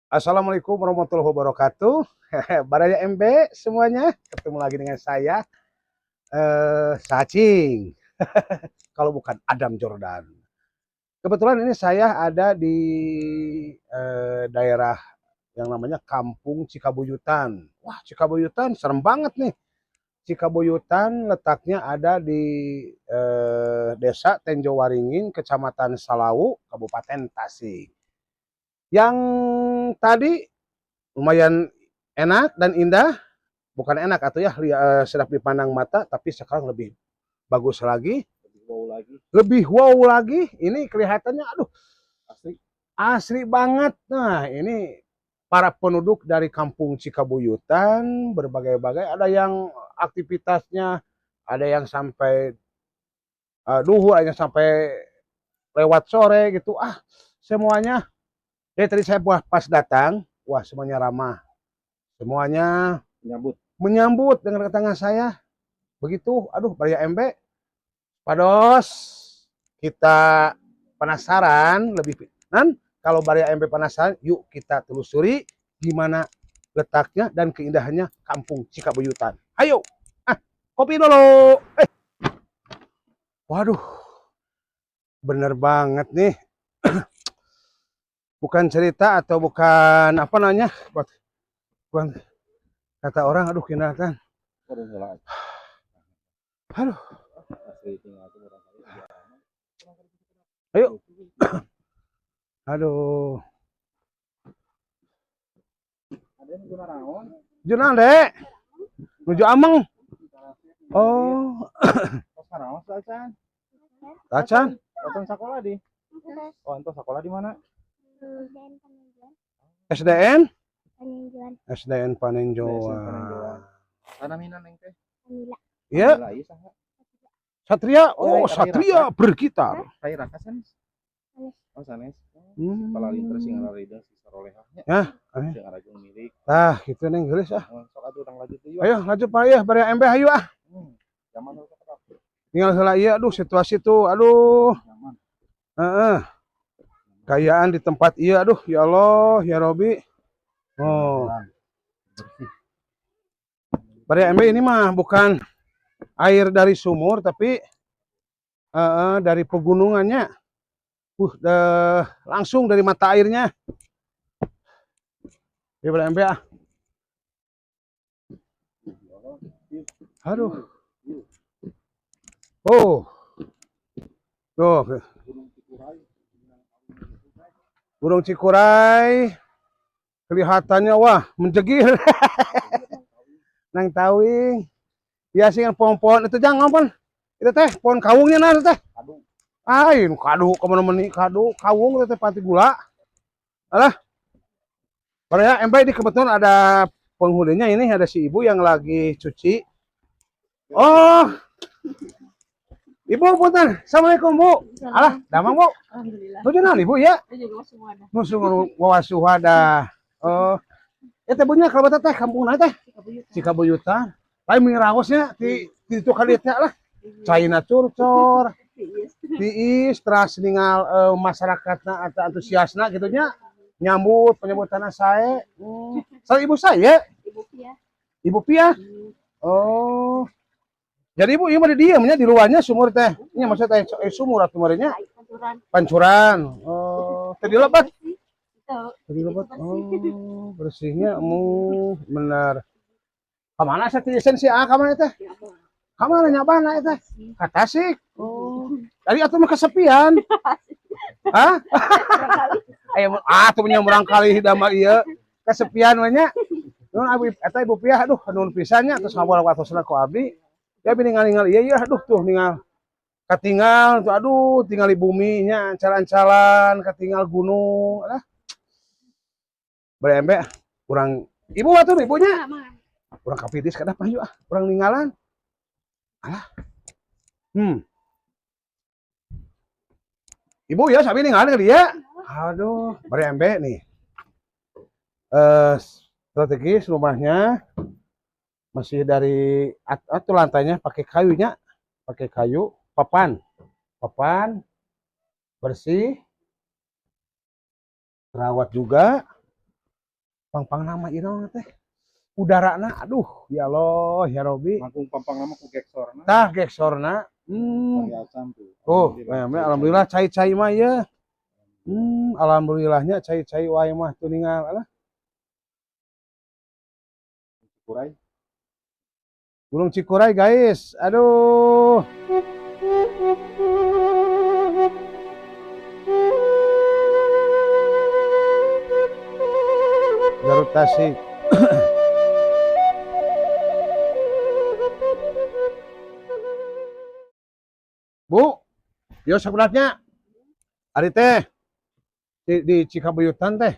Assalamualaikum warahmatullahi wabarakatuh. Baraya MB semuanya, ketemu lagi dengan saya Sacing. Kalau bukan Adam Jordan. Kebetulan ini saya ada di daerah yang namanya Kampung Cikabuyutan. Wah, Cikabuyutan serem banget nih. Cikabuyutan letaknya ada di Desa Tenjowaringin, Kecamatan Salawu, Kabupaten Tasik. Yang tadi lumayan enak dan indah, bukan enak atau ya sedap dipandang mata, tapi sekarang lebih bagus lagi, lebih wow lagi. Lebih wow lagi. Ini kelihatannya, aduh, asli, asri banget. Nah, ini para penduduk dari Kampung Cikabuyutan berbagai-bagai, ada yang aktivitasnya, ada yang sampai duhur, ada yang sampai lewat sore gitu. Ah, semuanya. Jadi tadi saya buah pas datang, wah, semuanya ramah. Semuanya menyambut. Menyambut dengan kedatangan saya. Begitu, aduh, Baraya MB. Pados, kita penasaran lebih nan kalau Baraya MB penasaran, yuk kita telusuri gimana letaknya dan keindahannya Kampung Cikabuyutan. Ayo, ah, kopi dulu. Eh. Waduh, bener banget nih. Bukan cerita atau bukan apa namanya, bukan kata orang, aduh, keindahan. Waduh, heula. Aduh. Asli tinggal tuh orang kali. Ayo. Aduh. Ada yang guna naon? Junang, Dek. Nuju ameng. Oh, Tos naon acan? Tacan. Acan sekolah di. Oh, entos sekolah di mana? SDN? Panenjoan. SDN Panenjoan. Panenjoan. Namina neng teh? Kamila. Iya, Kamila, ieu saha? Satria. Oh, Oh, Rai- Rai Satria bergitar. Rai Raka sanes? Sanes. Oh, sanes. Palalinter sing ngararida si sarolehah nya. Yah, aneh. Sing ngarajung milik. Tah, gitu neng geulis ah. Oh, sok atuh urang lanjut deui. Ayo lanjut, Pak, ya, Baraya MB, hayu ah. Zaman heula tetap. Tinggal heula ieu, aduh, situasi tuh, aduh. Nyaman. Heeh. Kayaan di tempat ieu, aduh, ya Allah, ya Robi. Oh, Bersih. Baraya MB, ini mah bukan air dari sumur, tapi dari pegunungannya. Deh, langsung dari mata airnya. Ya, Baraya MB ah. Aduh. Oh. Tuh, Gunung Cikuray kelihatannya, wah, menjegir. Nang tawing. Ya sih, pohon-pohon itu jangan apa? Itu teh pohon kawungnya, nah teh. Kadu. Ay, nu kadu kemana mana kadu kawung itu teh pati gula. Alah. Baraya MB, ini kebetulan ada penghuninya, ini ada si ibu yang lagi cuci. Oh. Ibu, punten. Assalamualaikum, Bu. Alah, damang, Bu? Alhamdulillah. Nuju naon, Ibu, ya? Saya juga semua ada. Musuh wawasuhada. Oh. Ya teh punya kalau teh kampung teh Cikabuyutan. Cikabuyutan. Lain miraosnya di itu kali teh lah. Caina curcor, tiis, teras ningal masyarakatna atau antusiasna gitu nya, nyambut penyambutan saya. Saya ibu saya, Ibu Pia. Ibu Pia. Oh. Jadi ibu, ieu mah di dieu nya, di luarnya sumur teh. Nya maksudnya teh sumur atuh nya? Pancuran. Pancuran. Oh, tadi lebat. Itu. Tadi lebat. Oh, bersihnya mu benar. Kamana saya tiisen si A, kamana teh? Kamana nyabana teh? Ka Tasik. Oh. Tadi atuh mah kesepian. Hah? Ayo ah tuh nya murangkali damar ieu. Kesepian we nya. Nuhun abi eta Ibu Pia, aduh, nuhun pisan nya terus ngabola watosna ku abdi. Ya abi ningali-ningali ieu ya, aduh, tuh ningal katinggal tuh, aduh, tinggal di bumi nya, ancal-ancalan katinggal gunung lah. Berembe kurang ibu atuh ibunya. Urang kapidis kada payu ah, urang ninggalan. Alah. Ibu ya, sabi ninggalan ke dia. Aduh, berembe nih. Strategis rumahnya masih dari atau lantainya pakai kayunya, pakai kayu, papan. Papan bersih. Terawat juga. Pangpang nama ieu naon teh? Udarana aduh ya Allah ya Robi. Langkung pampang nama ku geksorna. Tah geksorna. Perhiasan tuh. Oh, alhamdulillah cai-cai mah ya. Alhamdulillahnya cai-cai wae mah tuh ningal alah. Cikuray. Gunung Cikuray guys. Aduh. Garut Tasik. Bu, yo sabulatnya. Ari teh di Cikabuyutan teh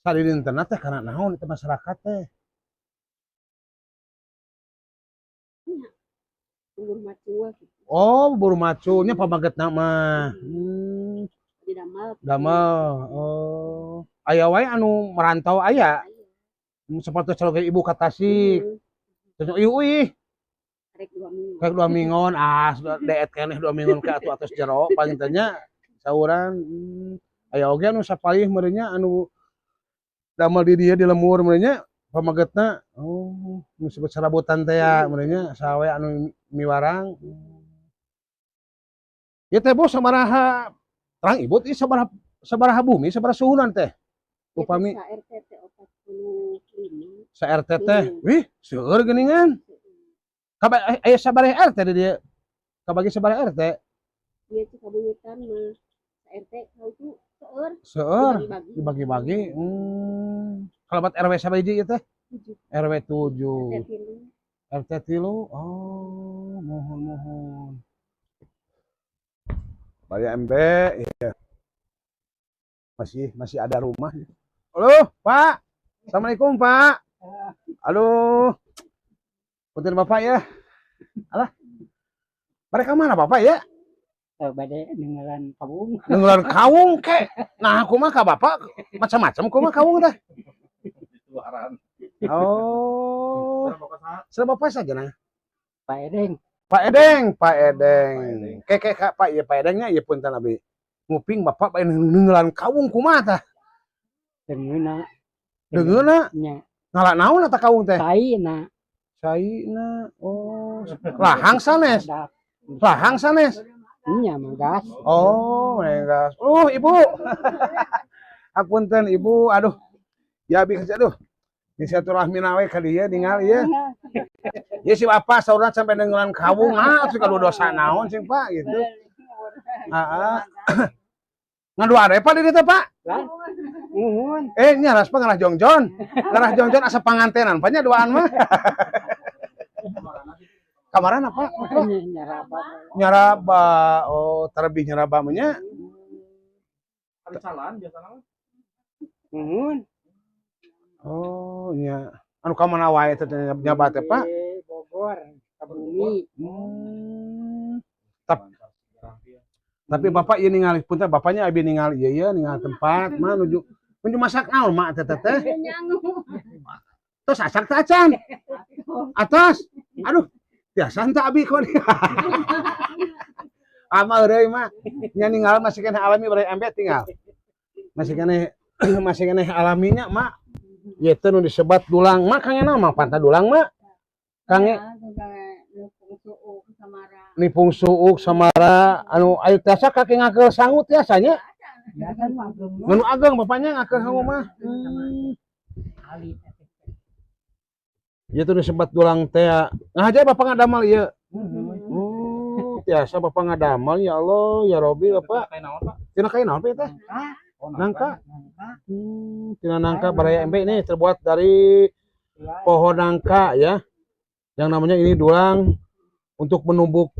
sadidintenna teh kana naon itu masyarakat teh? Bubur macul gitu. Oh, bubur maculnya pamagetna mah. Di damel. Damel. Oh. Aya wae anu merantau aya. Seperti calon ibu ka Tasik. Terus ieu euy, Rek 2 minggu. kayak 2 minggon ah sudah deet keneh 2 minggon ke atuh atos jero paling teh nya sauran. Aya oge anu sapalih meureun nya anu damel di dieu di lembur meureun nya pamagetna. Oh, nu sebut sarabutan teh ya meureun nya saha we anu miwarang. Ieu teh bos sabaraha terang ibu ieu sabaraha sabaraha bumi sabaraha suhunan teh? Upami Sa RT teh 45. sa RT teh. Wih, seueur geuningan. Kaba aya sabaraha RT di dieu? Kabagi sabaraha RT? Ieu Cikabuyutan mah sa RT kau itu seueur. Seueur. Dibagi-bagi. Dibagi-bagi. Kalabat RW sabaraha ieu teh? 7. RW 7. RT 3. RT 3. Oh, mohon mohon. Baraya MB, iya. Masih masih ada rumah. Halo, Pak. Assalamualaikum, Pak. Halo. Punten Bapak ya. Alah. Mereka mana Bapak ya? Bade nenggelan kawung. Nenggelan kawung ke. Nah, aku mah ka Bapak macam-macam kumaha kawung teh. Dituaran. Oh. Bapak saha? Sudah Bapak saja nah. Pak Edeng. Pak Edeng, Pak Edeng. Pak Edeng. Ke ke ka Pak ieu Pak Edengnya ieu punten abi. Nguping Bapak bae nenggelan kawung kumaha tah? Dengeuna. Dengeuna Nya. Ngala naon eta kawung teh? Tai na. Caina. Oh, lahang sanes. Sedap. Lahang sanes. Nya manggas. Oh, menggas. Ibu. Apunten Ibu, aduh. Ya abi kerja aduh. Ini silaturahmi we ka dieu ningali ieu. Ya si bapak saurna sampai nenggelan kawung, ah suka dosa naon sih Pak gitu. Heeh. Ngadua are Pak di dieu teh Pak? Lah. Muhun. Eh nya raspa ngarah jongjon. Ngarah jongjon asa pangantenan Pak nya duaan mah. Kamarana Pak? Nyaraba. Nyaraba. Oh, terlebih nyaraba mah nya. Ada calan biasana mah. Muhun. Oh, nya. Anu ka mana wae teh nyaba teh Pak? Di Bogor, ka bumi. Tapi bapak ieu ningali punten bapaknya abi ningali ieu ieu ningali tempat mah nuju nuju masak naon mak teh teh. Nyangu. Terus asak teh acan. Atas. Aduh, biasa henteu abi kok. Ama eureui mah nya ninggal masih keneh alami bari embe tinggal. Masih keneh masih keneh alaminya mak. Ieu teh nu disebat dulang mak kange naon mah panta dulang mak. Kange nipung suuk samara anu ayu tiasa kaki ngakeul sangu tiasanya. Biasa nu ageng mah. Nu ageng bapaknya ngakeul sangu mah. Ali. Ieu tuh disebat dulang teh. Ngahaja bapak ngadamal ieu. Oh, tiasa bapak ngadamal ya Allah, ya Robi bapak. Kayak naon Pak? Tina kain naon Pak, teh? Oh, Nangka. Tina nangka baraya MB ini terbuat dari pohon nangka ya. Yang namanya ini dulang untuk menumbuk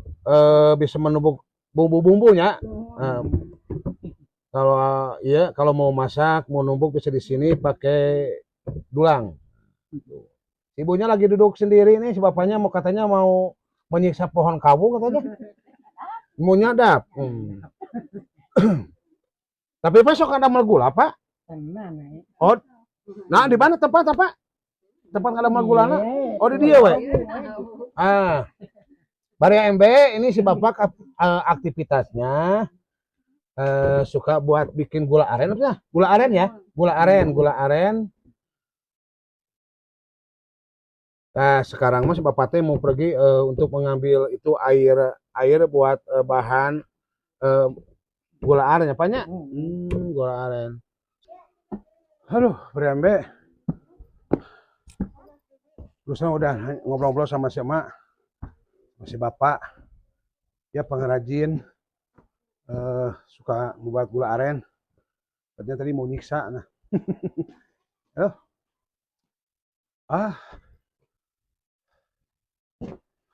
bisa menumbuk bumbu-bumbunya. Kalau ya kalau mau masak, mau numbuk bisa di sini pakai dulang. Ibunya lagi duduk sendiri nih, si bapaknya mau katanya mau menyiksa pohon kawung katanya. Mau nyadap. Tapi Pak sok ada gula, Pak? Tenang eh. Oh. Nah, di mana tempat apa? Tempat ada gulana? Oh, di dia we. Ah. Baraya MB ini si bapak aktivitasnya suka buat bikin gula aren apa ya? Gula aren ya? Gula aren, gula aren. Nah, sekarang mas Bapak teh mau pergi untuk mengambil itu air air buat bahan gula aren ya, Pak nya? Gula aren. Aduh, berembe. Terusnya udah ngobrol-ngobrol sama si emak, sama si bapak. Ya pengrajin suka membuat gula aren. Katanya tadi mau nyiksa nah. Aduh. Ah.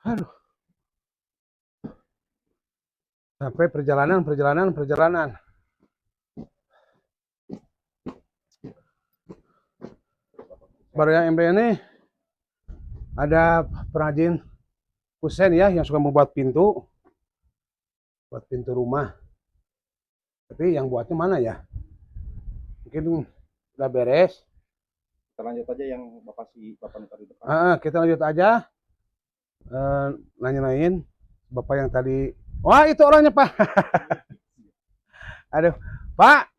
Aduh. Sampai perjalanan, perjalanan, perjalanan. Baru yang MB ini ada perajin kusen ya yang suka membuat pintu, buat pintu rumah. Tapi yang buatnya mana ya? Mungkin udah beres. Kita lanjut aja yang bapak si bapak nu tadi depan. Ah, kita lanjut aja. Nanya-nanyain bapak yang tadi. Wah, itu orangnya, Pak. Aduh, Pak.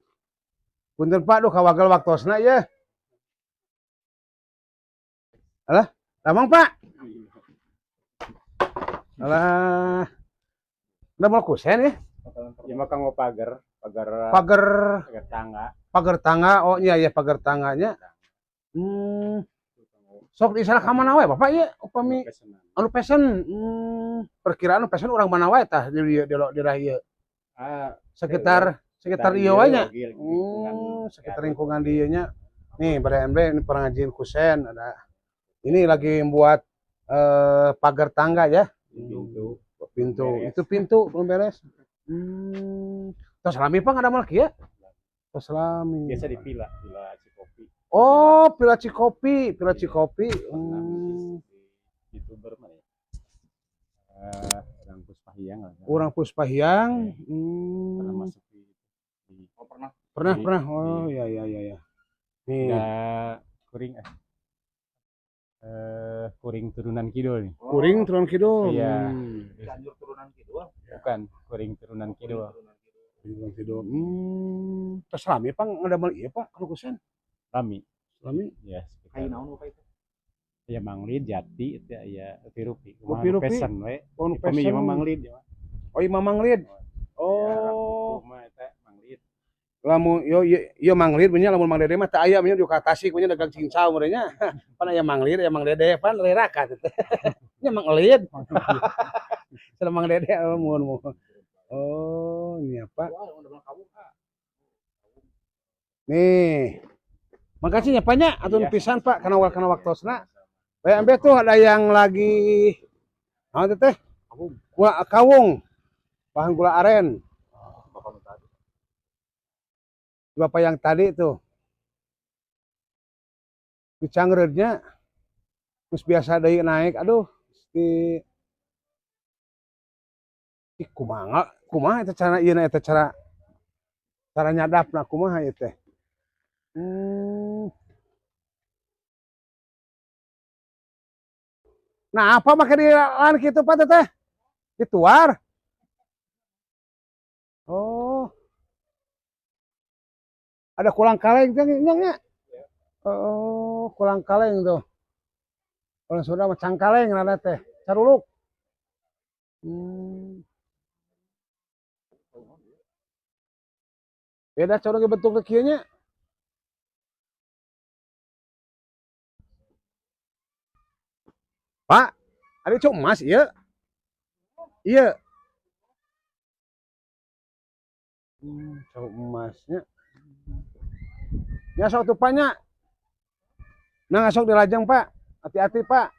Punten Pak, duh kawagel waktosna ya. Alah, lamang Pak. Alah. Udah mau kusen ya? Ya mah kanggo pagar, pagar Pagar pagar tangga. Pagar tangga. Oh iya ya, pagar tangganya. Sok di sana ka mana wae Bapak ya upami Pesenan. Anu pesen. Perkiraan anu pesen urang mana wae tah di daerah ieu? Ah, Sekitar sekitar ieu wae nya. oge, lingkungan Sekitar lingkungan dieu nya. Nih, pada MB ini pengrajin kusen ada. Ini lagi membuat pagar tangga ya. Pintu. Pintu. Beres. Itu pintu belum beres. Tos lami Pak ada malki ya? Tos lami. Biasa di pila, pila Cikopi. Oh, Pila Cikopi, Pila Iya. Cikopi. Pernah di YouTuber mana ya? Orang Puspahiang lah. Urang Puspahiang. Pernah masuk di Oh, pernah. Pernah, pernah. Oh, iya iya iya ya. Nih, Da kuring kuring turunan kidul nih. Oh, Kuring turun kidul. Iya. Cianjur turunan kidul. Bukan, kuring turunan kidul. Turunan kidul. Turun kidul. Tos lami Pak ngadamel ieu Pak kalau kusen. Rami. Lami. Ya, Kayu sekitar. naon bapak itu? Ya manglid jati itu ya rupi-rupi. Kumaha nu Rupi-rupi. pesen we. Oh, nu Pami pesen. mah manglid ya. Oh, imam manglid. Ya, Oh. mah eta manglid. Lamun yo yo, yo manglid nya lamun Mang Dede mah teu aya nya di ka Tasik nya dagang cincau meureun nya. Pan aya manglid, aya Mang Dede pan rerakat teh. Nya manglid. Cenah Mang Dede oh, muhun muhun. Oh, ini apa? Wah, udah kamu ah. Nih. Makasih ya Pak nya, atur Iya. pisan Pak kana waktosna. BMB tuh ada yang lagi naon teh teh? Gula kawung. Bahan gula aren. Bapak nu tadi. Bapak yang tadi tuh. Di cangreudnya terus biasa deui naik aduh di kumaha kumaha eta cara ieu eta cara cara nyadapna kumaha ieu teh. Nah, apa make di lahan kitu Pak teteh? Dituar. Oh. Ada kolang kaleng teh nya nya. Oh, kolang kaleng tuh. Orang Sunda mah cangkaleng ngaranna teh, caruluk. Beda cara bentuk kieu nya. Pak, ada cok emas iya. Iya. Cok emasnya. Ya sok tuh nya. Nah, sok dilajeng, Pak. Hati-hati, Pak.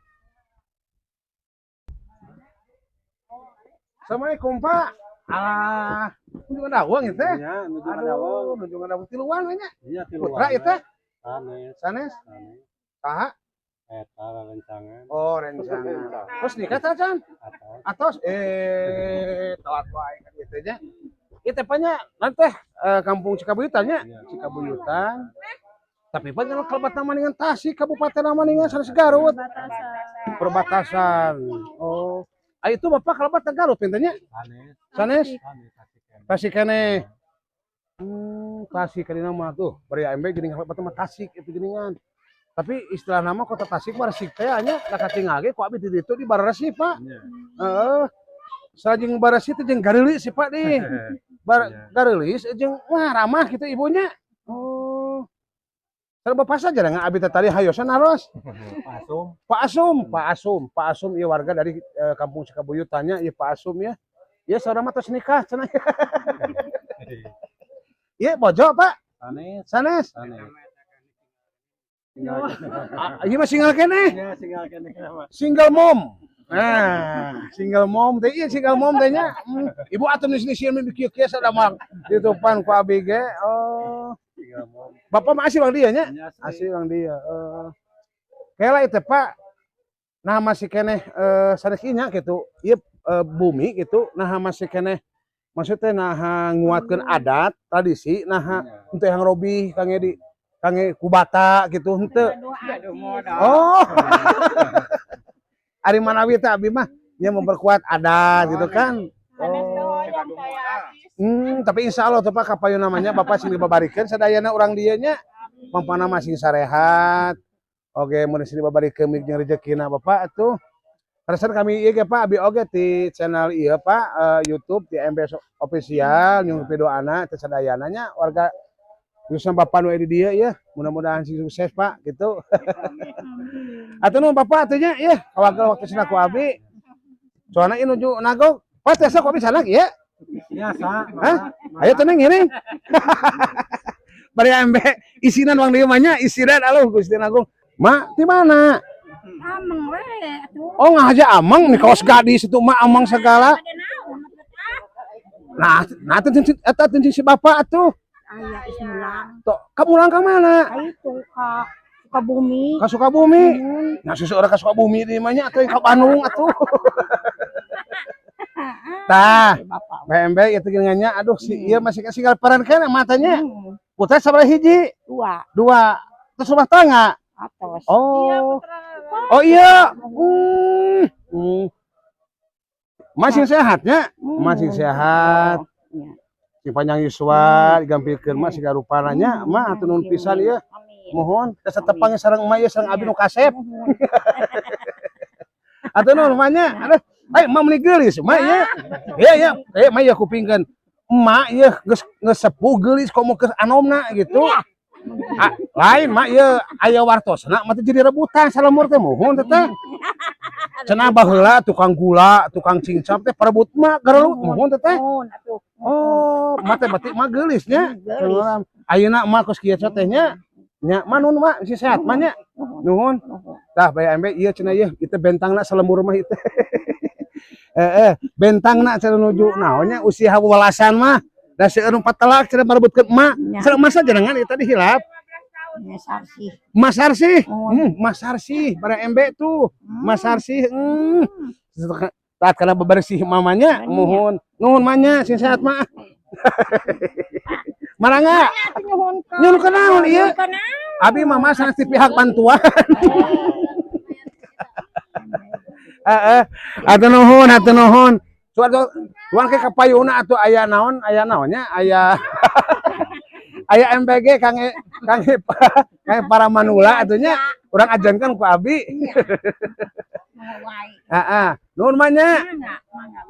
Assalamualaikum, Pak. Alah, nuju ngadaweng ieu teh. Iya, nuju Aduh, nuju ngadaweng tiluan we nya. Iya, Putra ieu teh, Sanes. sanes. Sanes. Saha? Eta rencangan. Oh, rencangan. Terus nikah teh, Can? Atas. Atos telat wae kan ieu teh nya. Ieu teh nya nanti teh kampung Cikabuyutan nya. Iya. Cikabuyutan. Tapi pan kalau kalebat nama dengan Tasik, kabupaten nama dengan sanes Garut. Perbatasan. Oh. Ah, itu Bapak kalebat teh Garut pintunya? Sanes. Sanes? Sanes Tasik keneh. Tasik keneh. Tasik kali nama tuh. Bari AMB geuning kalebat mah Tasik itu geuningan. Tapi istilah nama kota Tasik mah resik teh nya, da katingal ge ku abi di ditu di bareuresih, Pak. Iya. Heeh. Sareng bareuresih teh jeung gareulis sih, Pak di. Iya. Gareulis jeung wah ramah gitu ibunya. Oh. Sareng bapak saja dengan abi teh tadi hayosan naros. Pak Asum. Pak Asum, Pak Asum, Pak Asum ieu warga dari kampung Cikabuyutannya, ieu Pak Asum ya. Ieu saudara mah tos nikah cenah. Ieu bojo, Pak. Sanes. Sanes. Sanes. Ah, ieu mah single keneh. Ya, single keneh kenapa? Single mom. Nah, single mom teh ieu single mom teh nya. Ibu atuh di sini sieun di kieu-kieu sada mah ditupan ku abi ge. Oh. Single mom. Bapak mah asli urang dieu nya? Nya Asli urang dieu. Heeh. Kela itu Pak. Nah masih keneh sanes ieu nya gitu. Ieu bumi gitu nah masih keneh maksudnya nah nguatkeun adat tradisi nah henteu yang robih kangge di kangge kubata gitu henteu. Aduh modal. Oh. Ari manawi teh abi mah nya memperkuat adat gitu kan. Sanes doyan saya artis. Tapi insya Allah tuh Pak kapayun namanya Bapak sing dibabarikeun sadayana urang dieu nya. Mampana mah sing sarehat. Oke, mun sing dibabarikeun jeung rezekina Bapak atuh. Terusan kami ieu ge Pak abi oge ti channel ieu Pak YouTube di MBS Official nyuhun pidoana teh sadayana nya warga khususnya Bapak nu aya di dieu ya. Mudah-mudahan sing sukses Pak gitu. Atuh nuhun Bapak atuh nya ya kawagel waktu ku abi. Soalna ieu nuju nagog. Pak tiasa ku abi sanak ieu. Biasa. Hah? Ayo tenang ngiring. Bari embe isinan urang dieu mah nya, isinan aluh Gusti Agung. Mak, di mana? Ameng we atuh. Oh, ngahaja ameng nih kaos gadis itu mah ameng segala. Ada naon atuh tah? Nah, nah teu eta teu si bapak atuh. Aya geus mulang. Tuh, kamu mulang ka mana? Ka itu ka Sukabumi. Ka Sukabumi. Nah, susu orang ka Sukabumi di mah nya atuh ka Bandung atuh. Tah, Bapak. BMB itu geuningannya aduh si ieu masih single parent kan matanya. Putra sabaraha hiji? Dua Dua. Terus rumah tangga? atos. Oh. Oh iya. Masih sehatnya? Masih sehat. Iya. Sing panjang yuswa digampilkeun mah siga rupana nya mah atuh nuhun pisan ieu. Amin. Mohon teh tepang sareng emak ieu sareng abi nu kasep. Atuh nuhun mah nya. Aduh, ai emak meuni geulis emak ieu. Iya iya, eh emak ieu kupingkeun. Emak ieu geus geus sepuh geulis komo ke anomna gitu. Ah, lain mak ieu aya wartosna mah teh jadi rebutan salemur teh mohon teh teh. Cenah baheula tukang gula, tukang cincap teh parebut mak garelut mohon teh teh. Nuhun atuh. Oh, emak teh berarti emak geulis nya. Geulis. Ayeuna emak kos kieu teh nya. Nya mah nuhun mak sing sehat mah nya. Nuhun. Tah bae embe ieu cenah ieu ieu teh bentangna salemur mah ieu teh. Bentangna cenah nuju naon nya usia welasan mah. Da seueur nu patelak cenah marebutkeun emak. Nya. Sareng masa jenengan ieu tadi hilap. Nya Sarsih. Mas Sarsih. Oh. Mas Sarsih, bara embe tuh. Mas Sarsih. Taat kana bebersih mamanya, Iya. mohon. Nuhun manya, sing sehat mah. Marangga, Nyuhun ka. nyuhun ka naon ieu? Nyuhun ka naon? Abi mama sanes ti pihak bantuan. Heeh. Atuh nuhun, atuh nuhun. Tuan tuan ke kapayuna atuh aya naon, aya naonnya, aya aya MBG kangge kangge kangge para manula atuh nya urang ajankeun ku abi. Wae. Heeh. Nuhun mah nya. Mangga, mangga.